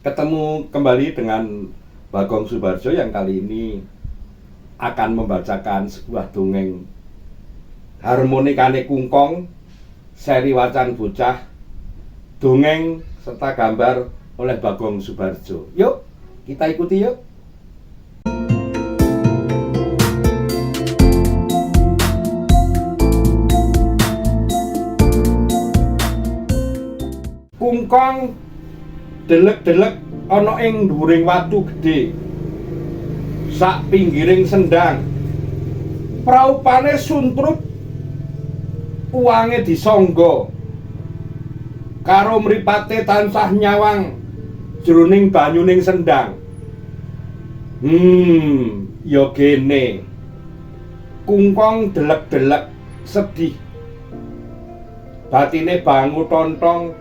Ketemu kembali dengan Bagong Subarjo yang kali ini akan membacakan sebuah dongeng Harmonikane Kungkong, seri Wacan Bocah, dongeng serta gambar oleh Bagong Subarjo. Yuk, kita ikuti yuk. Kungkong delek-delek ana ing dhuwuring watu gedhe sak pinggiring sendang. Praupane suntrut, uwange disangga karo mripate tansah nyawang jroning banyuning sendang. Ya gene. Kungkong delek-delek sedih. Batine bangu tontong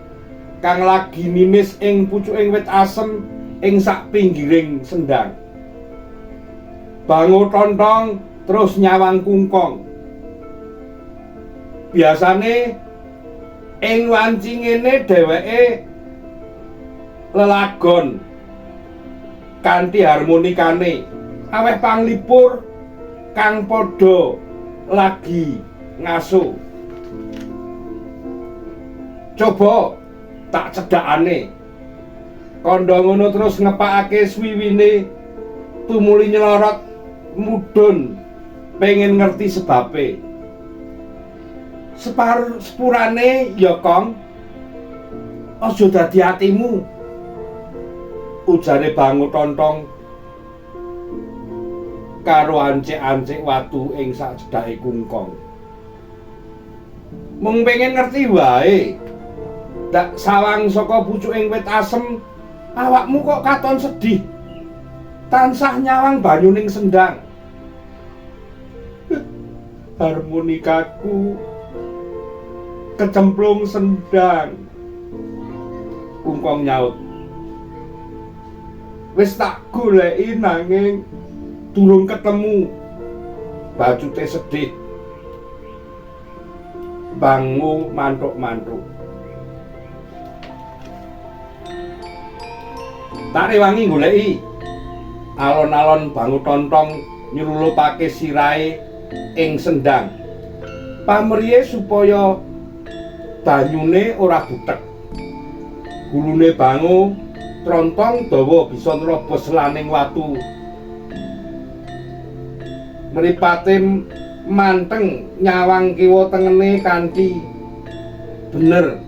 kang lagi ninis ing pucuking wit asem ing sak pinggiring sendang. Bangu tontong terus nyawang Kungkong. Biasane ing wanci ngene dheweke lelagon kanthi harmonikane aweh panglipur kang padha lagi ngaso. Coba tak cedhakane. Kandha ngono terus ngepakake swiwine tumuli nyelorot mudhun pengen ngerti sebabe. Sepurane ya Kong, aja dadi atimu, ujare Bangu Tontong karo ancik-ancik watu ing sak cedhake Kungkong. Mung pengen ngerti wae. Dak sawang saka pucuking wit asem, awakmu kok katon sedih. Tansah nyawang banyuning sendang. Harmonikaku kecemplung sendang. Kungkong nyaut. Wis tak goleki nanging durung ketemu. Bacute sedih. Bangu mantuk-mantuk. Tak rewangi goleki. Alon-alon Bangu Tontong nyelulupake sirahe ing sendang. Pamriye supaya banyune ora butek. Gulune Bangu Trontong dawa bisa nrobos selaning watu. Mripate manteng nyawang kiwa tengene kanthi bener,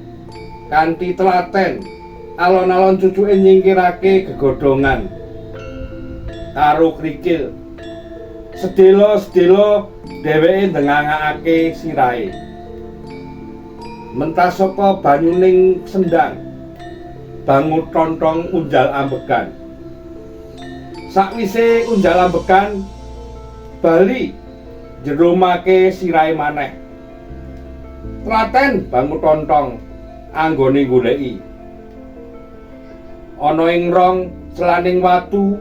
kanthi telaten. Alon-alon cucuke nyingkirake gegodhongan karo krikil. Sedelo-sedelo dheweke ndengangakake sirahe. Mentas saka banyuning sendang, Bangu Tontong unjal ambegan. Sakwise unjal ambegan, bali jeromake sirahe maneh. Telaten Bangu Tontong anggone goleki. Ana ing rong selaning watu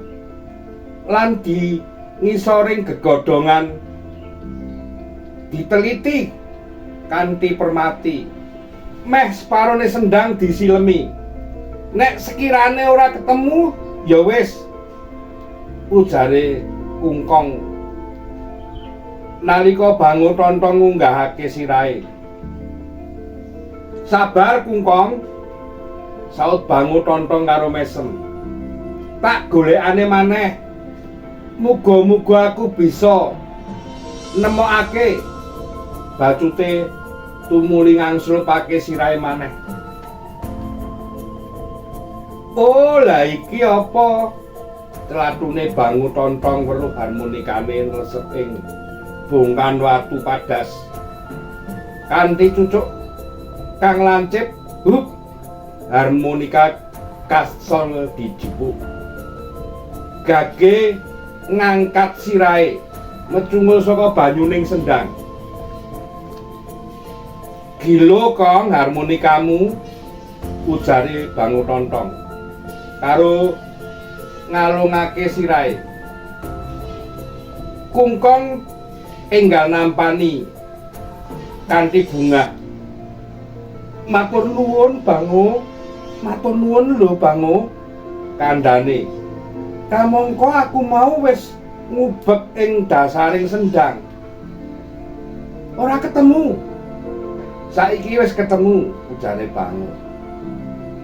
lan di ngisoring gegodhongan diteliti kanthi permati. Meh separone sendang disilemi. Nek sekirane ora ketemu ya wis, ujare Kungkong nalika Bangu Tontong ngunggahake sirahe. Sabar Kungkong, saut Bangu Tontong karo mesem. Tak golekane maneh. Muga-muga aku bisa nemokake. Bacute tumuli ngangslupake sirahe maneh. Oh, lah iki apa? Tlatune Bangu Tontong weruh harmonikane nglesep ing bongkan watu padas. Kanthi cucuk kang lancip, hup, harmonika kasol dijupuk. Gage ngangkat sirahe mecungul saka banyuning sendang. Gilo Kong harmonikamu, ujare Bangu Tontong karo ngalungake sirahe. Kungkong enggal nampani kanthi bungah. Matur nuwun Bangu, matur nuwun lho Bangu. Kandhane. Kamangka aku mau wis ngubek ing dasaring sendang. Ora ketemu. Saiki wis ketemu, ujare Bango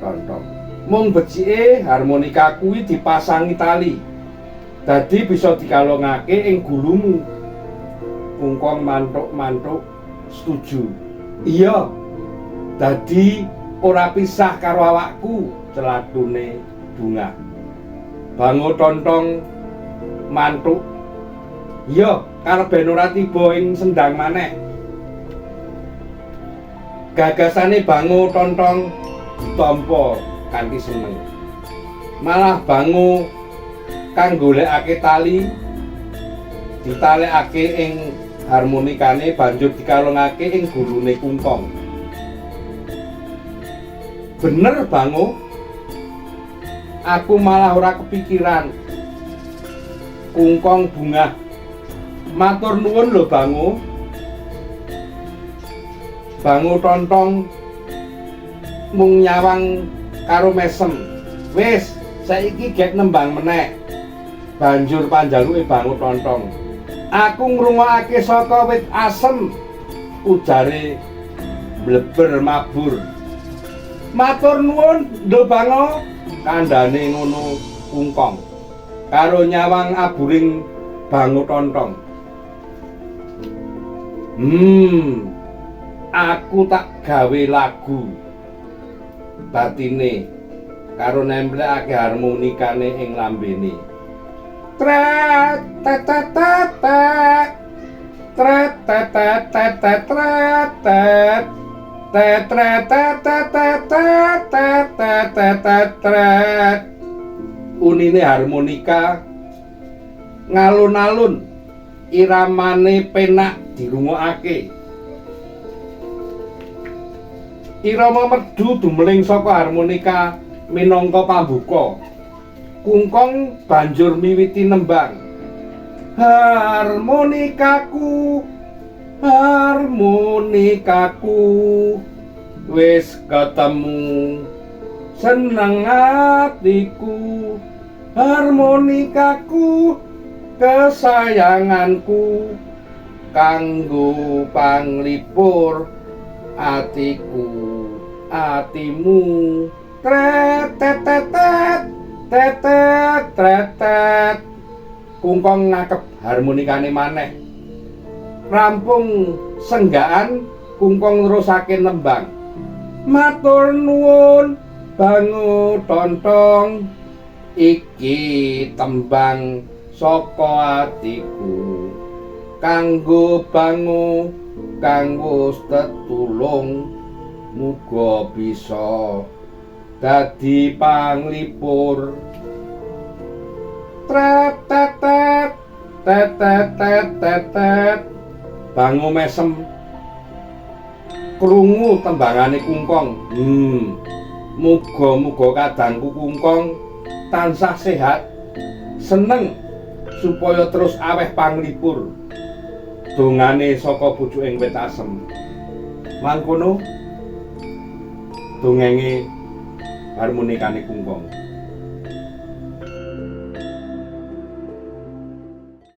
Tontong. Mung becike harmonika kuwi dipasangi tali. Dadi bisa dikalongake ing gulumu. Kungkong mantuk-mantuk setuju. Iya. Dadi ora pisah karo awakku, celatune bunga. Bango Tontong mantuk. Iya, karep ben ora tiba ing sendang maneh. Gagasane Bango Tontong ditampa kanthi seneng. Malah Bango kang golekake tali ditalekake ing harmonikane banjur dikalongake ing gulune Kungkong. Bener Bango, aku malah ora kepikiran. Kungkong bungah. Matur nuwun lho Bango. Bango Tontong mung nyawang karo mesem. Wis, saiki gek nembang meneh. Banjur panjaluke Bango Tontong. Aku ngrungokake saka wit asem, ujare bleber mabur. Matur nuwun lho Bango, kandhane ngono Kungkong. Karo nyawang aburing Bango Tontong. Aku tak gawe lagu batine karo nemplekake harmonikane ing lambene. Tret tet tet tet tet. Tret tet tet tet tet tret tet. Tet tret tet tet tet tet tet tet tet tet tret. Unine harmonika ngalun-alun, iramane penak dirungokake. Irama merdu dumeling saka harmonika minangka pambuka. Kungkong banjur miwiti nembang. Harmonikaku, harmonikaku, wis ketemu seneng atiku. Harmonikaku kesayanganku, kanggo panglipur atiku atimu. Tret tet tet tet tet tet tret tet. Kungkong ngakep harmonikane maneh. Rampung senggaan, Kungkong nerusake nembang. Matur nuwun Bango Tontong, iki tembang saka atiku, kanggo Bango kang wis tetulung, muga bisa dadi panglipur. Tret tet tet tet tet tet tet tet. Bango mesem krungu tembangane Kungkong. Muga-muga kadangku Kungkong tansah sehat, seneng supaya terus aweh panglipur. Dongane saka pucuking wit asem. Mangkono dongenge harmonikane Kungkong.